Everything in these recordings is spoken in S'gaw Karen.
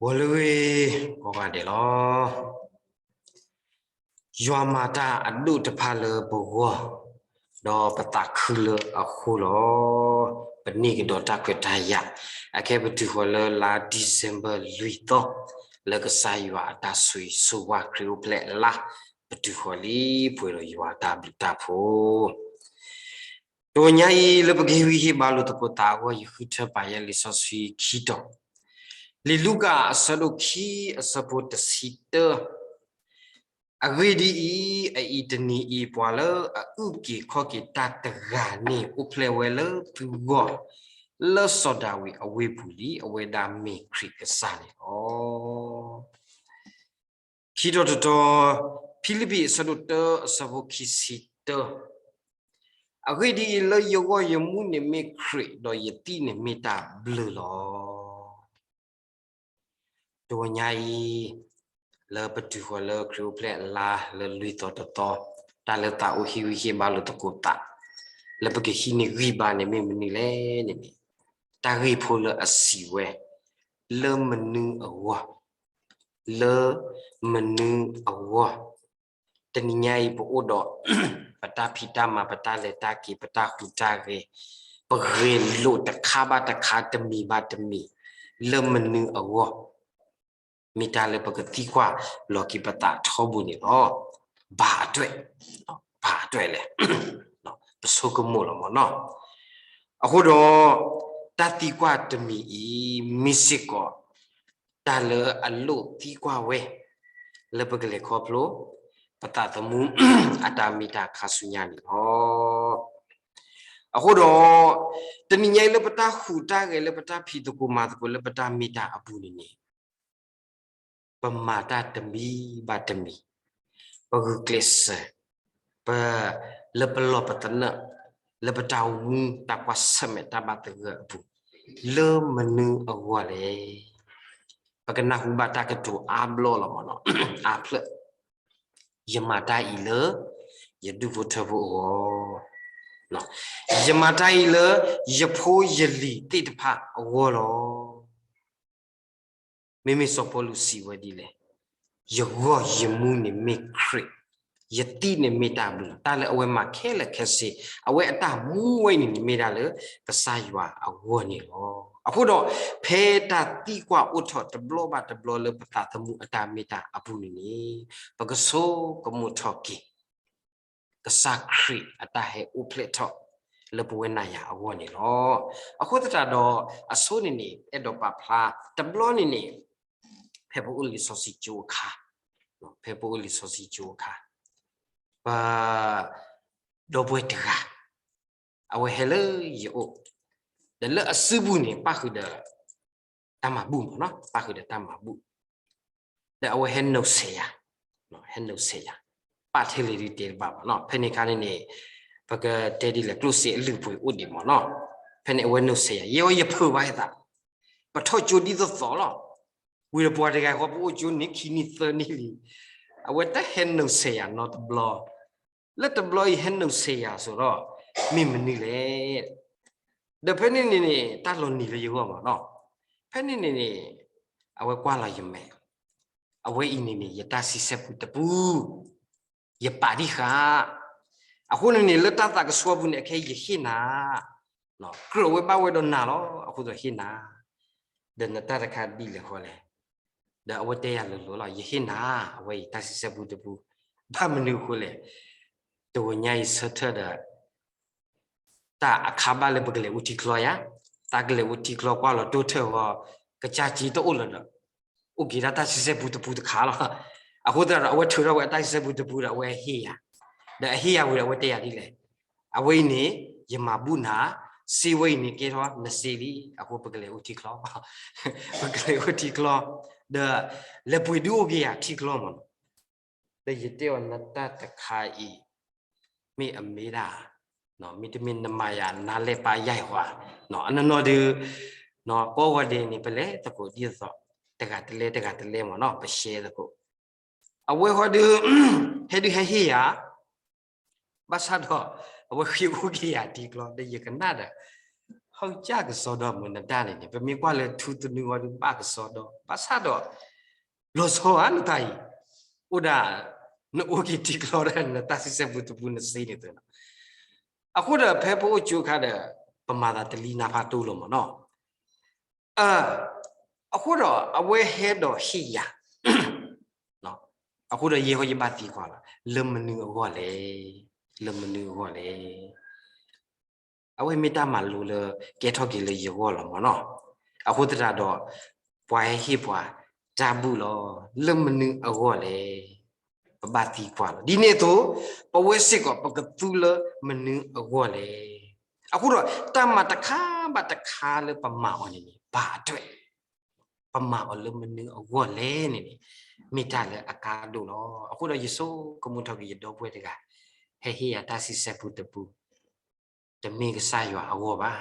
ဂီၤလၢအဂ့ၤ ကိးဂၤဒဲးလီၤ. ယွၤမၤတၢ်အဒိၣ်တဖၣ်လၢပဂီၢ်, ဒီးပသးခုလၢအဃိလီၤ. ပန့ၢ်ကဒီးတၢ်ခွဲးတၢ်ယာ်, အခဲပတုၤဃီၤလၢလါ December လွံၢ်သီ, လၢကစၢ်ယွၤအတၢ်ဆိၣ်ဂ့ၤဆိၣ်ဝါ ခရံာ်အိၣ်ဖျဲၣ်အလါ, ပတုၤဃီၤလံ ပှဲၤဒီးယွၤအတၢ်ဘျုးတၢ်ဖှိၣ် တဂီၤညါအံၤ လၢပကဟ့ၣ်ဂံၢ်ဟ့ၣ်ဘါလိာ်သကိးသးအဂီၢ် ယဃုထၢပာ်ယဲလံာ်စီဆှံခံတီၤ, လံာ်လူၤကၣ်အဆၢဒိၣ်ခံ အဆၢဖိတဆံတၢ, အဂ့ၢ်ဒ်အံၤ, အအံၤတနံၤအံၤ ပှၤလၢအအုၣ်က့ၤခီၣ်က့ၤတၢ်တဂၤန့ၣ် အိၣ်ဖျဲၣ်ဝဲလၢသုဂီၢ်, လၢစီၤဒၤဝံးအဝ့ၢ်ပူၤလံ, အဝဲဒၣ်မ့ၢ်ခရံာ်ကစၢ်န့ၣ်လီၤ. ခံတီၤတတီၤ, ဖံလံးပံၤအဆၢဒိၣ်တၢ အဆၢဖိခံဆံတၢ, အဂ့ၢ်ဒ်အံၤ, လၢယဂီၢ်ယမူန့ၣ်မ့ၢ်ခရံာ်, ဒီးယသံၣ်န့ၣ်မ့ၢ်တၢ်ဘျုးလီၤ. တဂီၤညါအံၤ, လၢပတုၤဃီၤလၢခရံာ်အိၣ်ဖျဲၣ်အလါလၢလွံၢ်သီတသီ, တၢ်လၢသးအိၣ်ဟ့ၣ်ဂံၢ်ဟ့ၣ်ဘါလိာ်သကိးသး, လၢပကဟံးန့ၢ်ဂံၢ်ဘါန့ၣ်မ့ၢ်မနုၤလဲၣ်န့ၣ်န့ၣ်, တၢ်ဂ့ၢ်ဖိလၢအစံးဝဲ, လၢမနုၤအဂီၢ်, လၢမနုၤအဂီၢ်. တနံၤညါအံၤပအိၣ်ဒီး ပတၢ်ဖံးတၢ်မၤ ပတၢ်လဲၤတၢ်က့ၤ ပတၢ်ဟူးတၢ်ဂဲၤ, ပဂဲၤလိာ်တခါဘၣ်တခါ တမံၤဘၣ်တမံၤ, လၢမနုၤအဂီၢ်, မ့ၢ်တၢ်လၢပကသံကွၢ်လီၤက့ၤပသးထီဘိန့ၣ်လီၤ. ဘၣ်အတၢ်, ဘၣ်အတၢ်လဲၣ်, ပဆိကမိၣ်လီၤမ့ၢ်နီၤ. အဃိဒီး, တၢ်သံကွၢ်တမံၤအံၤ မ့ၢ်စ့ၢ်ကီး တၢ်လၢအလိၣ်သံကွၢ်ဝဲ, လၢပကလဲၤခီဖျိ ပသးသမူ အတၢ်မ့ၢ်တၢ်ခါဆူညါန့ၣ်လီၤ. အဃိဒီး, တနံၤညါအံၤလၢပတၢ်ဟူးတၢ်ဂဲၤ လၢပတၢ်ဖံးသကိးမၤသကိး လၢပတၢ်မ့ၢ်တၢ်အပူၤန့ၣ်န့ၣ်, ပမၤတၢ်တမံၤဘၣ်တမံၤ, ပဂုာ်ကျဲးစၢး, ပ, လၢပလီၢ်ပသနၢၣ်, လၢပတၢ်အိၣ်မူတၢ်ကွၢ်ဆၢၣ်မဲာ်တၢ်ဘၣ်သဂၢၢ်အပူၤ, လၢမနုၤအဂီၢ်လဲၣ်. ပကနၢ်ဟူဘၣ်တၢ်ကတိၤအါဘျီလီၤမ့ၢ်နီၤ, အါဖျၢၣ်, ယမၤတၢ်အံၤလၢ ယဒူၣ်ဖိထၢဖိအဂီၢ်, ယမၤတၢ်အံၤလၢ ယဖိယလံၤသ့ၣ်တဖၣ်အဂီၢ်လီၤ. မ့မ့ၢ်စီၤပီလူးစံးဝဲဒ်လဲၣ်, ယဂီၢ်ယမူန့ၣ်မ့ၢ်ခရံာ်, ယသံၣ်န့ၣ်မ့ၢ်တၢ်ဘျုးလီၤ. တၢ်လၢအဝဲမၤခဲလၢာ်ခဲဆ့, အဝဲအတၢ်မူဝဲအံၤန့ၣ်န့ၣ် မ့ၢ်ဒၣ်လၢကစၢ်ယွၤအဂီၢ်န့ၣ်လီၤ. အဃိဒီး, ဖဲတၢ်သံကွၢ်အိၣ်ထီၣ်တဘျီဘၣ်တဘျီလၢပသးသမူအတၢ်မ့ၢ်တၢ်အပူၤန့ၣ်န့ၣ်, ပကဆိကမိၣ်ထီၣ်က့ၤ ကစၢ်ခရံာ်အတၢ်ဟဲအိၣ်ဖျဲၣ်ထီၣ် လၢပဝဲနၤယၤအဂီၢ်န့ၣ်လီၤ. အဃိသတးဒီး, အဆိန့ၣ်န့ၣ် အဲၣ်ဒိးပာ်ဖျါ, တဘျီန့ၣ်န့ၣ်, ဖဲပအိၣ်လံာ်စီဆှံကၠိအခါ, ဖဲပအိၣ်လံာ်စီဆှံကၠိအခါ, ပ, ဒီပုၢ်ဝဲၢ်တဂၤ, အဝဲဟဲလၢယအိၣ်, ဒီးလၢအစုပူၤန့ၣ် ပၣ်ဃုာ်ဒီး တၢ်မၤဘူၣ်မ့ၢ်နီၤ, ပၣ်ဃုာ်ဒီးတၢ်မၤဘူၣ်, ဒီးအဝဲဟဲနုာ်ဆဲးယၤ, ဟဲနုာ်ဆဲးယၤ, ပာ်ထဲလဲၣ်ဒုးတဲတဘၣ်ဘၣ်နီၤ, ဖဲန့ၣ်အခါန့ၣ်န့ၣ်, ပကတဲဒ်လဲၣ် ကျိၣ်စ့အလုၢ်အပှ့ၤအိၣ်ဒံးမ့ၢ်နီၤ, ဖဲန့ၣ်အဝဲနုာ်ဆဲးယၤ, ယဲအံၤယဖုးဘၣ်ယသး, ပထီၣ်ကၠိဒ်သိးသိးလီၤ, ဝံၤဒီးပှၤတဂၤဃီပအိၣ်ကၠိနံၣ်ခံနံၣ်သၢနံၣ်လံ, အဝဲတဟဲနုာ်ဆဲးယၤနီတဘျီ လၢတဘျီအံၤဟဲနုာ်ဆဲးယၤအသိးဒီး, မ့ၢ်မနုၤလဲၣ်. ဒီးဖဲန့ၣ်န့ၣ်န့ၣ် တၢ်လီၤနံၤလၢယဂီၢ်မ့ၢ်နီၤ, ဖဲန့ၣ်န့ၣ်န့ၣ်, အဝဲကွၢ်လီၤယမဲာ်, အဝဲအံၤန့ၣ်န့ၣ် ယတၢ်ဆံဆဲပူတပူ, ယပာ်တံၢ်ဃာ်, အဃိန့ၣ်န့ၣ် လၢတၢ်သးကဆှီပူၤန့ၣ် အခဲအံၤယဟ့ၣ်နၤ ကြၢးဝဲဘၣ်ဝဲဒီးနၤလီၤ, အဃိသတးဟ့ၣ်နၤ, ဒီးနတၢ်တခါဒ်လဲၣ်ဃီလဲၣ်, ဒီးအဝဲတဲယၤလိၤလိၤလီၤ, ယဟ့ၣ်နၤ, အဝဲအံၤတၢ်ဆံဆဲပူတပူ, ဘၣ်မနုၤအဃိလဲၣ်, တဂီၤညါအံၤဆၢထၢၣ်ဒီး တၢ်အခါဘၣ်လၢပကလဲၤအိၣ်ထံချီယၤ, တၢ်ကလဲၤအိၣ်ထံချီကွၢ်လီၤတိၢ်ထၢၣ်ဃီ, ကစၢ်စ့တအိၣ်လၢၤဒီး, အိၣ်က့ၤဒၣ်တၢ်ဆံဆဲပူတပူတခါလီၤ. အဃိသတးဒီး အဝဲထုးထီၣ်ဝဲအတၢ်ဆံဆဲပူတပူဒီးအဝဲဟ့ၣ်ယၤ, ဒီးအဟ့ၣ်ယၤဝံၤဒီးအဝဲတဲယၤဒ်လဲၣ်, အဝဲအံၤန့ၣ်, ယမၤဘူၣ်နၤ, စ့ဝဲအံၤန့ၣ်ကဲထီၣ်နစ့လံ, အဃိပကလဲၤအိၣ်ထံချီ, ပကလဲၤအိၣ်ထံချီ, ဒီး, လဲၤပှ့ၤဒုးအိၣ်က့ၤယၤထံချီမ့ၢ်နီၤ ဒီးယတဲအီၤနတၢ်တခါအံၤ, မ့ၢ်အမ့ၢ်ဒၣ်, မ့တမ့ၢ်နမၤယၤနါလဲၢ်ပာ်ယါအံၤဃီဧါ, အနီၢ်နီၢ်ဒုး, ကိးဂီၤဒဲးန့ၣ် ပလဲၤသကိးဒ်သိး, တဂၤတလဲတဂၤတလဲမ့ၢ်နီၤ ပရှဲသကိး, အဝဲဃီဒုး, ဟဲဒုးဟဲဟ့ၣ်ယၤ, ဘၣ်ဆၣ်ဒီး, အဝဲဃ့အိၣ်က့ၤယၤထံချီ ဒီးယကနၣ်ဒီး, ဖီၣ်ကစၢ်ကစီဒီမုၢ်နတၢ်န့ၣ်န့ၣ် ပမ့ၢ်ကွၢ်လၢထူသနူဂီၤဒုးဘၣ်ကစီဒီ ဘၣ်ဆၣ်ဒီး လီၤဆီဧါနတၢ်အံၤ, အိၣ်ဒၣ် နအိၣ်က့ၤထံကျိဒီးနတၢ်စံးဆဲပူတပူနစ့န့ၣ်သ့နီၤ. အဃိဒီးဖဲပအိၣ်ကၠိခါဒီး ပမၤသးတလံနါဖးတိၢ်လီၤမ့ၢ်နီၤ. အဃိဒီးအဝဲဟဲဒီးဟ့ၣ်ယၤ, အဃိဒီးယဲဃီယဘၣ်သံကွၢ်လီၤ လၢမနုၤအဂီၢ်လဲၣ်, လၢမနုၤအဂီၢ်လဲၣ်. အဝဲမ့ၢ်တၢ်မၤလိလၢကဲထီၣ်က့ၤလၢယဂီၢ်လီၤမ့ၢ်နီၤ. အဃိသတးဒီး ပှၤဟဲဟ့ၣ်ပှၤတၢ်ဘူၣ်လီၤ လၢမနုၤအဂီၢ်လဲၣ်, ပဘၣ်သံကွၢ်လီၤ. ဒ်န့ၣ်အသိး ပဝဲစ့ၢ်ကီးပကသူလၢမနုၤအဂီၢ်လဲၣ်. အဃိဒီးတၢ်မၤတခါဘၣ်တခါလၢပမၤအီၤန့ၣ်န့ၣ် ဘၣ်အတၢ် ပမၤအီၤလၢမနုၤအဂီၢ်လဲၣ်န့ၣ်န့ၣ် မ့ၢ်တၢ်လၢအကါဒိၣ်လီၤ. အဃိဒီးယဆိကမိၣ်ထီၣ်က့ၤယဒီပုၢ်ဝဲၢ်တဂၤ ဟဲဟ့ၣ်ယၤတၢ်စံးဆဲပူတပူ တမ့ၢ်ကစၢ်ယွၤအဂီၢ်ဘၣ်,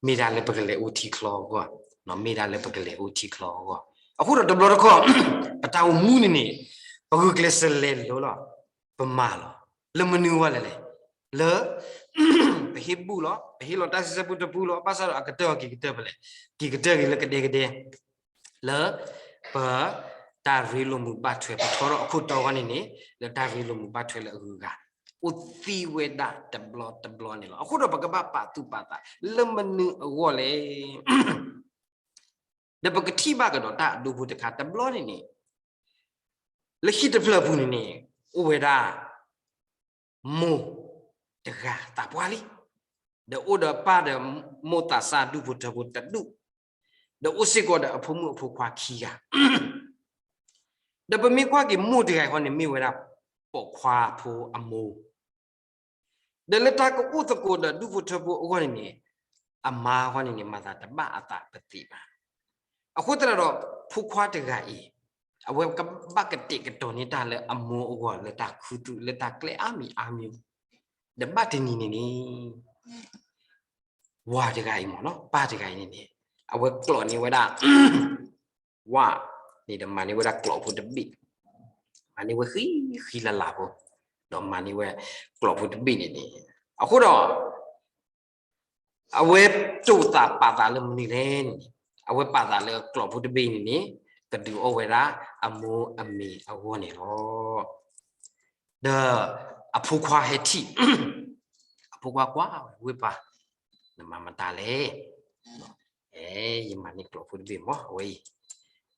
မ့ၢ်ဒၣ်လၢပကလဲၤအိၣ်ထံချီအဂီၢ်, မ့ၢ်ဒၣ်လၢပကလဲၤအိၣ်ထံချီအဂီၢ်. အဃိဒီးတဘျီတခီၣ် ပတၢ်အိၣ်မူန့ၣ်န့ၣ် ပဂုာ်ကျဲးစၢးလဲၤလိၤလီၤ, ပမၤလီၤ လၢမနုၤအဂီၢ်လဲၣ်လဲၣ်, လၢ ပဟ့ၣ်ဘူၣ်လီၤ, ပဟ့ၣ်လီၤတၢ်စံးဆဲပူတပူလီၤ, ဘၣ်ဆၣ်ဒီးအကတၢၢ်အီၤက့ၤကတၢၢ်ဖဲလဲၣ်, က့ၤကတၢၢ်က့ၤလၢကဒဲကဒဲ လၢ ပ တၢ်ရ့လိာ်မုာ်ဘၣ်ထွဲ ပထီထီၣ်အခိၣ်တီဂီၢ်န့ၣ်န့ၣ် လၢတၢ်ရ့လိာ်မုာ်ဘၣ်ထွဲလၢအဂုၤအဂၤ အိၣ်သံဝဲဒၣ်တဘျီတဘျီန့ၣ်လီၤ. အဃိဒီးပကဘၣ်ပာ်သူၣ်ပာ်သး လၢမနုၤအဂီၢ်လဲၣ်. ဒီးပကထံၣ်ဘၣ်ကဒီးတၢ်အဒိဖိတခါတဘျီန့ၣ်န့ၣ် လၢဟံၣ်တဖျၢၣ်ပူၤန့ၣ်န့ၣ် အိၣ်ဝဲဒၣ် မိၢ်တဂၤသးပှၢ်လံ, ဒီးအိၣ်ဒီးပၢ်ဒီးမိၢ်သးစၢ်ဒူၣ်ဖိထၢဖိတဒူၣ်, ဒီးအိၣ်စ့ၢ်ကီးဒီးအဖိမုၣ်အဖိခွါခံဂၤ, ဒီးပမ့ၢ်ကွၢ်က့ၤမိၢ်တဂၤအံၤဃီန့ၣ် မ့ၢ်ဝဲဒၣ်ပိာ်ခွါဖိအမိၢ်, ဒီးလၢတၢ်ကအိၣ်သကိးဒီးဒူၣ်ဖိထၢဖိအဂီၢ်န့ၣ်န့ၣ် အမါအဂီၢ်န့ၣ်န့ၣ် မၤသးတဘၣ်အသးပသ့ဘၣ်. အဃိသတးဒီး ဖိခွါတဂၤအံၤ အဝဲကဘၣ်ကတဲာ်ကတီၤန့ၢ်တၢ်လၢအမိၢ်အဂီၢ် လၢတၢ်ခူသူၣ် လၢတၢ်ကျဲအါမံၤအါမံၤ, ဒီးဘၣ်တနံၤန့ၣ်န့ၣ် ဝၤတဂၤအံၤမ့ၢ်နီၤ ပၢ်တဂၤအံၤန့ၣ်န့ၣ် အဝဲကျိးန့ၢ်ဝဲဒၣ် ဝၤန့ၣ်ဒီးမၤန့ၢ်ဝဲဒၣ်ကျိးဖိတဘ့ၣ်, မၤန့ၢ်ဝဲဃံဃံလၤလၤဖိ, ဒီးမၤန့ၢ်ဝဲကျိးဖိတဘ့ၣ်န့ၣ်န့ၣ်, အဃိဒီး အဝဲတိာ်သးပာ်သးလၢမနုၤလဲၣ်န့ၣ်န့ၣ်, အဝဲပာ်သးလၢကျိးဖိတဘ့ၣ်န့ၣ်န့ၣ် ကဒုးအီၣ်ဝဲဒၣ်အမိၢ်အမ့ၤအဂီၢ်န့ၣ်လီၤ. ဒီးအဖိခွါဟဲထံၣ်, အဖိခွါကွၢ်ဝဲ ဝ့ၢ်ပၢ်, နမၤမတၤလဲၣ်, အဲ ယမၤန့ၢ်ကျိးဖိတဘ့ၣ်မ့ၢ်အဝဲအံၤ,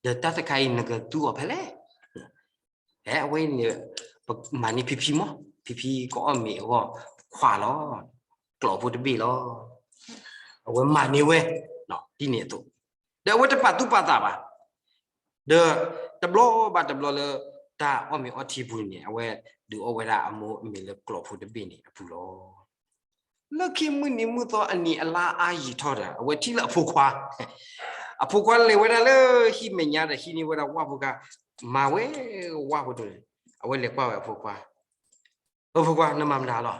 ဒီးတၢ်တခါအံၤနကသူအီၤဖဲလဲၣ်, အဲ အဝဲအံၤန့ၣ် ပမၤန့ၢ်ဖံဖံမ့ၢ်, ဖံဖံကအီၣ်မ့ၤအဂီၢ် ခွါလီၤ, ကျိးဖိတဘ့ၣ်လီၤ, အဝဲမၤန့ၢ်ဝဲ, ဒ်န့ၣ်အသိး, ဒီးအဝဲတပာ်သူၣ်ပာ်သးဘၣ်, ဒီးတဘျီဘၣ်တဘျီလၢ တၢ်အီၣ်မ့ၤအီထံပူၤန့ၣ် အဝဲဒုးအီၣ်ဝဲဒၣ်အမိၢ်အမ့ၤလၢကျိးဖိတဘ့ၣ်န့ၣ်အပူၤလီၤ. လၢခံမုၢ်နံၤမုၢ်သီအနံၤအလါအါယံာ်ထီၣ်ဒီး အဝဲထံၣ်လၢအဖိခွါ, အဖိခွါလဲၤဝဲဒၣ်လၢဟံၣ်မဲာ်ညါဒီး ဟံးန့ၢ်ဝဲဒၣ်ဝၣ်ဖိခါ, မၤဝဲဝၣ်ဖိတန့ၣ်, အဝဲလဲၤကွၢ်ဝဲအဖိခွါ, အဖိခွါ နမၤမတၤလီၤ,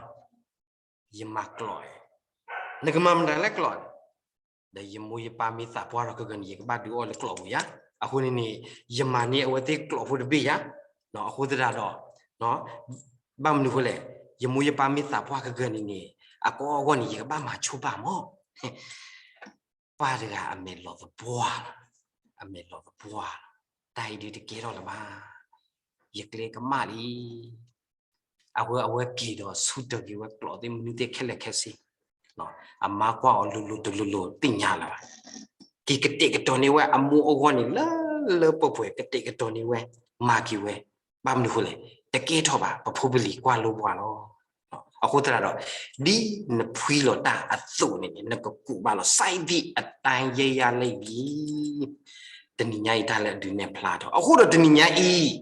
ယမၤကျိး, နကမၤမတၤလၢကျိး, ဒီးယမိၢ်ယပၢ်မ့ၢ်သးပှၢ်ထီၣ်ခဲကနံၣ် ယကဘၣ်ဒုးအီၣ်လၢကျိးပူၤယၤ, အဃိန့ၣ်န့ၣ် ယမၤန့ၢ်အဝဲသ့ၣ်ကျိးဖိတဘ့ၣ်ယၤ, အဃိသတးဒီး ဘၣ်မနုၤအဃိလဲၣ်, ယမိၢ်ယပၢ်မ့ၢ်သးပှၢ်ခဲကနံၣ်န့ၣ် အကအီၣ်အဂီၢ်န့ၣ် ယကဘၣ်မၤဆိပာ်မး, ပၢ်တဂၤအမဲာ်လီၤသပှၢ်လီၤ, အမဲာ်လီၤသပှၢ်လီၤ, တၢ်အံၤဒုးတကဲထီၣ်လၢၤဘၣ်, ယကျဲကမၣ်လံ အဝဲ အဝဲက့ၤဒီးဆူၣ်တၢၤက့ၤဝဲကျိးသ့ၣ်မနုၤသ့ၣ်ခဲလၢာ်ခဲဆ့, အမါကွၢ်အီၤလိၤလိၤတလိၤလိၤသ့ၣ်ညါလၢၤဘၣ်, က့ၤကတဲာ်ကတီၤန့ၢ်ဝဲအမိၢ်အဂီၢ်န့ၣ် လၢလၢပှဲၤပှဲၤ ကတဲာ်ကတီၤန့ၢ်ဝဲ, မၤက့ၤဝဲ, ဘၣ်မနုၤဃိလဲၣ်, တကဲထီၣ်ဘၣ် ပဖိပလံၤကွၢ်လိပှၤလီၤ. အဃိသတးဒီး ဒ်နဖှံလီၤတၢ်အသိးန့ၣ် နကကူးဘၣ်လီၤ စိုက်သည့်အတိုင်းရိတ်ရလိမ့်မည်, တနံၤညါအံၤတၢ်လၢအဒုးနဲၣ်ဖျါထီၣ် အဃိဒီးတနံၤညါအံၤ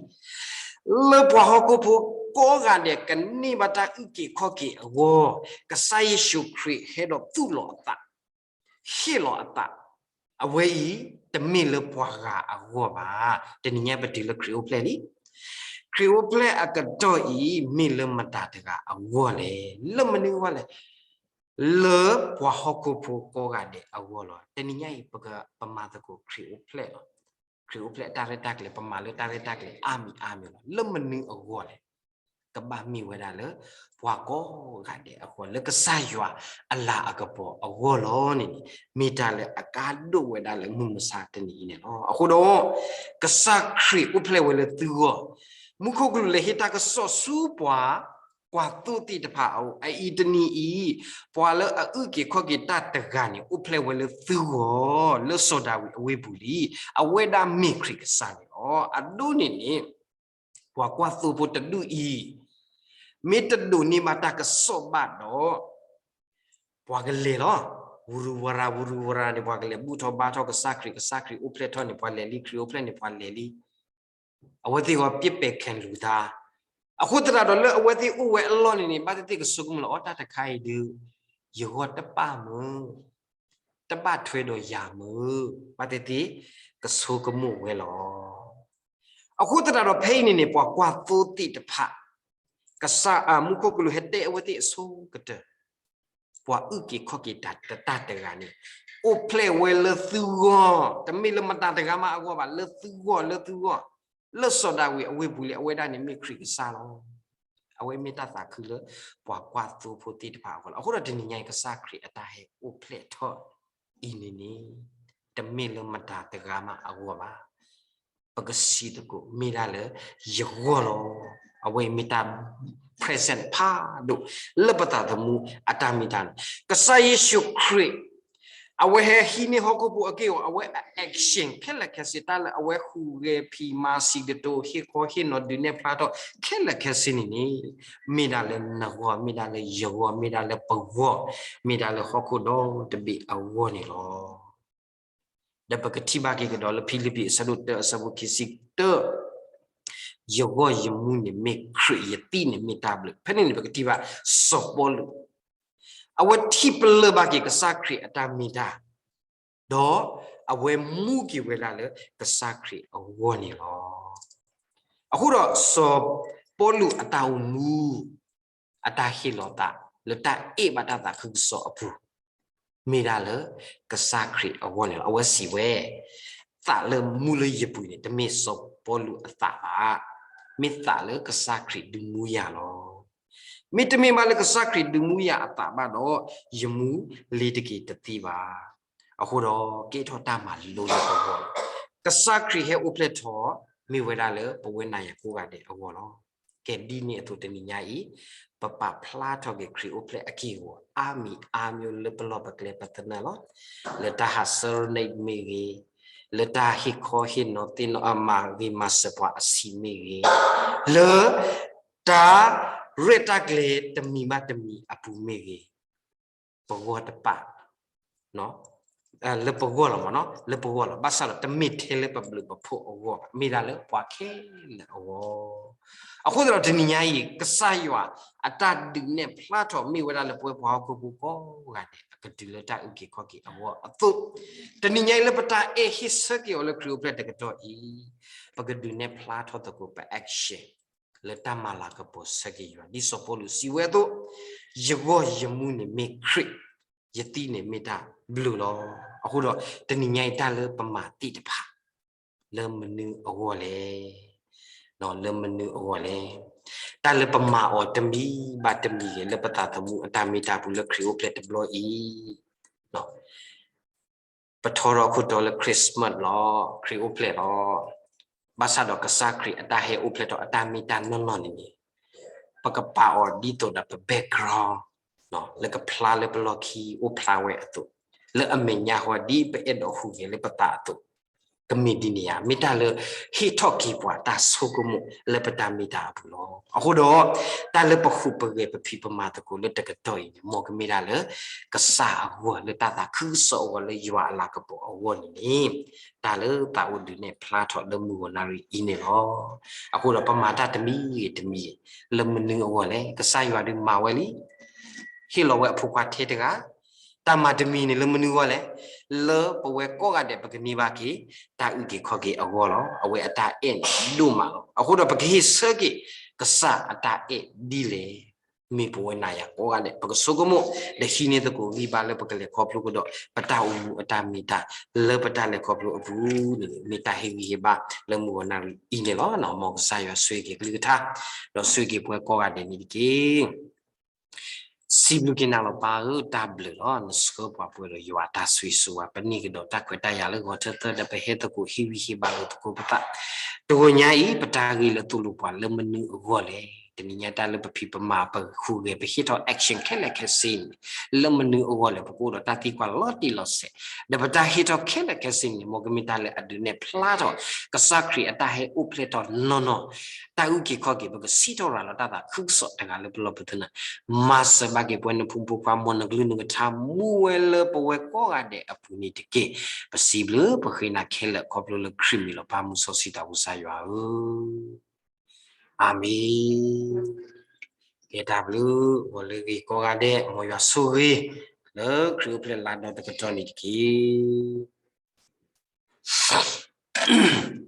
လၢပှၤဟီၣ်ခိၣ်ဖိကိးဂၤဒဲး ကန့ၢ်ဘၣ်တၢ်အုၣ်က့ၤခီၣ်က့ၤအဂီၢ်, ကစၢ်ယ့ၣ်ၡူးခရံာ်ဟဲဒီးသူၣ်လီၤအသး, ဟ့ၣ်လီၤအသး, အဝဲအံၤ တမ့ၢ်လၢပှၤဂၤအဂီၢ်ဘၣ်. တနံၤညါပတုၤလၢခရံာ်အိၣ်ဖျဲၣ်လံ. ခရံာ်အိၣ်ဖျဲၣ်အကတီၢ်အံၤ မ့ၢ်လၢမတၤတဂၤအဂီၢ်လဲၣ်, လၢမနုၤအဂီၢ်လဲၣ်, လၢပှၤဟီၣ်ခိၣ်ဖိကိးဂၤဒဲးအဂီၢ်လီၤ. တနံၤညါအံၤ ပကပမၤသကိးခရံာ်အိၣ်ဖျဲၣ်လီၤ. ခရံာ်အိၣ်ဖျဲၣ်အတၢ်ရဲၣ်တၢ်ကျဲၤ ပမၤလၢတၢ်ရဲၣ်တၢ်ကျဲၤအါမံၤအါမံၤလီၤ. လၢမနုၤအဂီၢ်လဲၣ်. ကဘၣ်မ့ၢ်ဝဲဒၣ်လၢ ပှၤကိးဂၤဒဲးအဂီၢ် လၢကစၢ်ယွၤအလၤအကပီၤအဂီၢ်လီၤန့ၣ်န့ၣ် မ့ၢ်တၢ်လၢအကါဒိၣ်ဝဲဒၣ်လၢမုၢ်မဆါတနံၤအံၤန့ၣ်လီၤ. အဃိဒီး ကစၢ်ခရံာ်အိၣ်ဖျဲၣ်ဝဲလၢသုဂီၢ်, မူခိၣ်ကလူးလဲၤဟ့ၣ်တၢ်ကစီၣ်ဆူပှၤကွၢ်သိသ့ၣ်တဖၣ်အအိၣ် အအံၤတနံၤအံၤ ပှၤလၢအအုၣ်က့ၤခီၣ်က့ၤတၢ်တဂၤန့ၣ် အိၣ်ဖျဲၣ်ဝဲလၢသုဂီၢ် လၢစီၤဒၤဝံးအဝ့ၢ်ပူၤလံ. အဝဲဒၣ်မ့ၢ်ခရံာ်ကစၢ်န့ၣ်လီၤ. အဒိန့ၣ်န့ၣ် ပှၤကွၢ်သိဖိတဒူၣ်အံၤ မ့ၢ်တဒိးန့ၢ်ဘၣ်တၢ်ကစီၣ်ဘၣ်ဒီး ပှၤကလဲၤလီၤ. ဝူရူဝရၤ ဝူရူဝရၤန့ၣ် ပှၤကလဲၤဘူၣ်ထီၣ်ဘါထီၣ်ကစၢ်ခရံာ်, ကစၢ်ခရံာ်အိၣ်ဖျဲၣ်ထီၣ်န့ၣ် ပှၤလဲၤလံ, ခရံာ်အိၣ်ဖျဲၣ်န့ၣ် ပှၤလဲၤလံ. အဝဲသ့ၣ်ဂီၢ်ပျဲၢ်ပဲာ်ခဲလူၤသး. အဃိသတးဒီးလၢအဝဲသ့ၣ်အိၣ်ဝဲအလီၢ်န့ၣ်န့ၣ် ဘၣ်သ့ၣ်သ့ၣ်ကဆိကမိၣ်လီၤ အီၣ်တၢ်တခါအံၤဒုး ယဂီၢ်တပၣ်မုာ် တဘၣ်ထွဲဒီးယၤမုာ်, ဘၣ်သ့ၣ်သ့ၣ်ကဆိကမိၣ်ဝဲလီၤ. အဃိသတးဒီးဖဲအံၤန့ၣ်န့ၣ် ပှၤကွၢ်သိသ့ၣ်တဖၣ် ကစၢ်အမူခိၣ်ကလူးဟဲတဲအဝဲသ့ၣ်အဆိကတၢၢ်, ပှၤအုၣ်က့ၤခီၣ်က့ၤတၢ်တတၢ်တဂၤန့ၣ် အိၣ်ဖျဲၣ်ဝဲလၢသုဂီၢ်, တမ့ၢ်လၢမတၤတဂၤမးအဂီၢ်ဘၣ်, လၢသုဂီၢ်, လၢသုဂီၢ်, လၢစီၤဒၤဝံးအဝ့ၢ်ပူၤလံ, အဝဲဒၣ်န့ၣ်မ့ၢ်ခရံာ်ကစၢ်လီၤ. အဝဲမ့ၢ်တၢ်သးခုလၢပှၤကွၢ်သိဖိသ့ၣ်တဖၣ်အဂီၢ်လီၤ. အဃိဒီးတနံၤညါအံၤ ကစၢ်ခရံာ်အတၢ်ဟဲအိၣ်ဖျဲၣ်ထီၣ်အံၤန့ၣ်န့ၣ် တမ့ၢ်လၢမတၤတဂၤမးအဂီၢ်ဘၣ်. ပကစံးသကိး မ့ၢ်ဒၣ်လၢယဂီၢ်လီၤ. အဝဲအံၤမ့ၢ်တၢ် present ဖးဒိၣ် လၢပသးသမူအတၢ်မ့ၢ်တၢ်န့ၣ် ကစၢ်ယ့ၣ်ၡူးခရံာ် အဝဲဟဲဟံးန့ၢ်ဟီၣ်ခိၣ်ဖိအက့ၢ်အဂီၤ အဝဲအ action ခဲလၢာ်ခဲဆ့ တၢ်လၢအဝဲဟူးဂဲၤဖံးမၤစံးကတိၤ ဟ့ၣ်ခီဟ့ၣ်နီၤ ဒုးနဲၣ်ဖျါထီၣ် ခဲလၢာ်ခဲဆ့န့ၣ်န့ၣ် မ့ၢ်ဒၣ်လၢနဂီၢ်, မ့ၢ်ဒၣ်လၢယဂီၢ်, မ့ၢ်ဒၣ်လၢပဂီၢ်, မ့ၢ်ဒၣ်လၢဟီၣ်ခိၣ်ဒီတဘ့ၣ်အဂီၢ်န့ၣ်လီၤ. ဒီးပကထံၣ်ဘၣ်က့ၤကဒီးလၢဖံလံးပံးအဆၢဒိၣ်တၢ အဆၢဖိခံဆံတၢ, ယဂီၢ်ယမူန့ၣ်မ့ၢ်ခရံာ်, ယသံၣ်န့ၣ်မ့ၢ်တၢ်ဘျုး. ဖဲန့ၣ်န့ၣ် ပကထံၣ်ဘၣ်စီၤပီလူး အဝဲထံၣ်ပလၢၢ်ဘၣ်က့ၤကစၢ်ခရံာ်အတၢ်မ့ၢ်တၢ်, ဒီးအဝဲမူက့ၤဝဲဒၣ်လၢကစၢ်ခရံာ်အဂီၢ်န့ၣ်လီၤ. အဃိဒီးစီၤပီလူးအတၢ်အိၣ်မူ အတၢ်ဟ့ၣ်လီၤသး လၢတၢ်အဲၣ်ဘၣ်တၢ်သးခုကစီၣ်အပူၤ မ့ၢ်ဒၣ်လၢကစၢ်ခရံာ်အဂီၢ်န့ၣ်လီၤ. အဝဲစံးဝဲ, သးလၢမူလၢယပူၤန့ၣ် တမ့ၢ်စီၤပီလူးအသးဘၣ်, မ့ၢ်သးလၢကစၢ်ခရံာ်ဒုးမူယၤလီၤ. မ့တမ့ၢ်ဘၣ်လၢကစၢ်ခရံာ်ဒုးမူယၤအသးဘၣ်ဒီး ယမူလ့ၤတက့ၤတသ့ဘၣ်. အဃိဒီးကဲထီၣ်တၢ်မၤလိလၢပဂီၢ်လီၤ. ကစၢ်ခရံာ်ဟဲအိၣ်ဖျဲၣ်ထီၣ် မ့ၢ်ဝဲဒၣ်လၢပဝဲနၤယၤကိးဂၤဒဲးအဂီၢ်လီၤ. ကဲဒ်န့ၣ်အသိးတနံၤညါအံၤ ပပာ်ဖျါထီၣ်က့ၤခရံာ်အိၣ်ဖျဲၣ်အက့ၢ်အဂီၤ အါမံၤအါမံၤလၢပလီၢ်ပကျဲပသနၢၣ်လီၤ. လၢတၢ်ဟး serenade မ့ၢ်ဂ့ၤ, လၢတၢ်ဟ့ၣ်ခီဟ့ၣ်နီၤသ့ၣ်နီၣ်အမၤဂ့ၤမၤစၢၤပှၤအဆံးမ့ၢ်ဂ့ၤ, လၢတၢ်ရဲၣ်တၢ်ကျဲၤတမံၤဘၣ်တမံၤအပူၤမ့ၢ်ဂ့ၤ, ပဂီၢ်တပာ် လၢပဂီၢ်လီၤမ့ၢ်နီၤ, လၢပဂီၢ်လီၤ. ဘၣ်ဆၣ်ဒီးတမ့ၢ်ထဲလၢပဘျုးပဖှိၣ်အဂီၢ်ဘၣ်, မ့ၢ်ဒၣ်လၢပှၤခဲလၢာ်အဂီၢ်. အဃိသတးဒီးတနံၤညါအံၤ ကစၢ်ယွၤအတၢ်ဒုးနဲၣ်ဖျါထီၣ်မ့ၢ်ဝဲဒၣ်လၢပဝဲပှၤဟီၣ်ခိၣ်ဖိကိးဂၤဒဲး အကတုၤလၢတၢ်အုၣ်က့ၤခီၣ်က့ၤအဂီၢ်အသိး, တနံၤညါအံၤလၢပတၢ်အဲၣ်ဟ့ၣ်ဆၢက့ၤအီၤလၢခရံာ်အိၣ်ဖျဲၣ်တကတီၢ်အံၤ, ပကဒုးနဲၣ်ဖျါထီၣ်သကိးပ action လၢတၢ်မၤလၤကပီၤဆၢက့ၤယွၤ ဒ်စီၤပီလူးစံးဝဲအသိး, ယဂီၢ်ယမူန့ၣ်မ့ၢ်ခရံာ်, ယသံၣ်န့ၣ်မ့ၢ်တၢ်ဘျုးလီၤ. အဃိဒီး တနံၤညါအံၤတၢ်လၢပမၤသ့ၣ်တဖၣ် လၢမနုၤအဂီၢ်လဲၣ်, လၢမနုၤအဂီၢ်လဲၣ်. တၢ်လၢပမၤအီၤတမံၤဘၣ်တမံၤဂ့ၤ လၢပသးသမူအတၢ်မ့ၢ်တၢ်ပူၤလၢခရံာ်အိၣ်ဖျဲၣ်တဘျီအံၤ ပထီထီၣ်ခိၣ်တီလၢ Christmas လီၤ, ခရံာ်အိၣ်ဖျဲၣ်လီၤ. ဘၣ်ဆၣ်ဒီးကစၢ်ခရံာ်အတၢ်ဟဲအိၣ်ဖျဲၣ်ထီၣ်အတၢ်မ့ၢ်တၢ်နီၢ်နီၢ်န့ၣ်န့ၣ်, ပကပာ်အီၤဒ်သိးဒီးပ background လၢကဖျါလၢပလီၢ်ခံအိၣ်ဖျါဝဲအသိး, လၢအမဲာ်ညါဃီဒ်ပအဲၣ်ဒိးဟူးဂဲၤလၢပသးအသိး, ကမ့ၢ်ဒ်န့ၣ်ဧါ, မ့ၢ်တၢ်လၢဟ့ၣ်ထီၣ်က့ၤပှၤတၢ်ဆိကမိၣ်လၢပတၢ်မ့ၢ်တၢ်အပူၤလီၤ. အဃိဒီး တၢ်လၢပဟူးပဂဲၤပဖံးပမၤသကိးလၢတကတီၢ်အံၤန့ၣ် မ်ကမ့ၢ်ဒၣ်လၢ ကစၢ်အဂီၢ်လၢတၢ်သးခုကစီၣ်အဂီၢ်လၢယွၤအလၤကပီၤအဂီၢ်န့ၣ်န့ၣ်, တၢ်လၢသးအိၣ်ဒုးနဲၣ်ဖျါထီၣ်လၢမုၢ်ဂီၤနၣ်ရံၣ်အံၤန့ၣ်လီၤ. အဃိဒီးပမၤတၢ်တမံၤဂ့ၤတမံၤဂ့ၤ လၢမနုၤအဂီၢ်လဲၣ်. ကစၢ်ယွၤဒုးမၤဝဲလံ ဟ့ၣ်လီၤဝဲအဖိခွါထဲတဂၤ, တၢ်မၤတမံၤန့ၣ်လၢမနုၤအဂီၢ်လဲၣ်, လၢပဝဲကိးဂၤဒဲးပကန့ၢ်ဘၣ်က့ၤ တၢ်အုၣ်က့ၤခီၣ်က့ၤအဂီၢ်လီၤ. အဝဲအတၢ်အဲၣ်န့ၣ်ဒိၣ်မးလီၤ. အဃိဒီးပကဟ့ၣ်ဆၢက့ၤ ကစၢ်အတၢ်အဲၣ်ဒ်လဲၣ်. မ့ၢ်ပဝဲနၤယၤကိးဂၤဒဲး ပကဆိကမိၣ် ဒီးဟံးန့ၢ်သကိးဂံၢ်ဘါလၢပကလဲၤခီဖျိကဒီး ပတၢ်အိၣ်မူအတၢ်မ့ၢ်တၢ် လၢပတၢ်လဲၤခီဖျိအပူၤန့ၣ် မ့ၢ်တၢ်ဟ့ၣ်ဂံၢ်ဟ့ၣ်ဘါလၢမုၢ်ဂီၤနၣ်ရံၣ်အံၤန့ၣ်လီၤ. မ်ကစၢ်ယွၤဆိၣ်ဂ့ၤက့ၤကလုၢ်ကထါ ဒီးဆိၣ်ဂ့ၤက့ၤပဝဲကိးဂၤဒဲးန့ၣ်တက့ၢ်. စံးဘျုးက့ၤနၤလီၤပၢ်ဧၢ တၢ်ဘျုးလီၤ နဆှၢပှၤပှဲၤဒီးယွၤအတၢ်ဆိၣ်ဂ့ၤဆိၣ်ဝါ ပန့ၢ်ကဒီးတၢ်ခွဲးတၢ်ယာ်လၢဂီၤထၢသၢ ဒီးပဟဲသကိးဟ့ၣ်ဂံၢ်ဟ့ၣ်ဘါလိာ်သကိးပသး တဂီၤညါအံၤ ပတၢ်ဂ့ၢ်လၢသိၣ်လိပှၤလၢမနုၤအဂီၢ်လဲၣ် တနံၤညါတၢ်လၢပဖံးပမၤပဃုာ်ဂဲၤ ပဟ့ၣ်ထီၣ် action ခဲလၢာ်ခဲဆ့န့ၣ် လၢမနုၤအဂီၢ်လဲၣ် ပကအိၣ်ဒီးတၢ်သံကွၢ်လီၤတံၢ်လီၤဆဲး ဒီးပတၢ်ဟ့ၣ်ထီၣ်ခဲလၢာ်ခဲဆ့န့ၣ် မ်ကမ့ၢ်တၢ်လၢအဒုးနဲၣ်ဖျါထီၣ် ကစၢ်ခရံာ်အတၢ်ဟဲအိၣ်ဖျဲၣ်ထီၣ်နီၢ်နီၢ် တၢ်အုၣ်က့ၤခီၣ်က့ၤ ပကစံးထီၣ်ရၤလီၤတၢ်သးခုကစီၣ်တဂၤလၢပလီၢ်ပသနၢ် မၤစၢၤဘၣ်က့ၤပဝဲနဖိမုၣ်ဖိခွါ မ်နကလုၢ်နကထါမူဝဲလၢပဝဲကိးဂၤဒဲးအပူၤန့ၣ်တက့ၢ်. ပစံးဘျုးပဃ့နၤခဲလၢာ် ခီဖျိလၢခရံာ်မံၤလီၤ ပၢ်မုၢ်စီဆှံသးဘိကစၢ်ယွၤဧၢ အၤမ့ၣ်. ကဲတၢ်ဘျုး ဂီၤလၢအဂ့ၤကိးဂၤဒဲး မ်ယွၤဆိၣ်ဂ့ၤ လၢခရံာ်အိၣ်ဖျဲၣ်လါဒီတကတီၢ်န့ၣ်တက့ၢ်.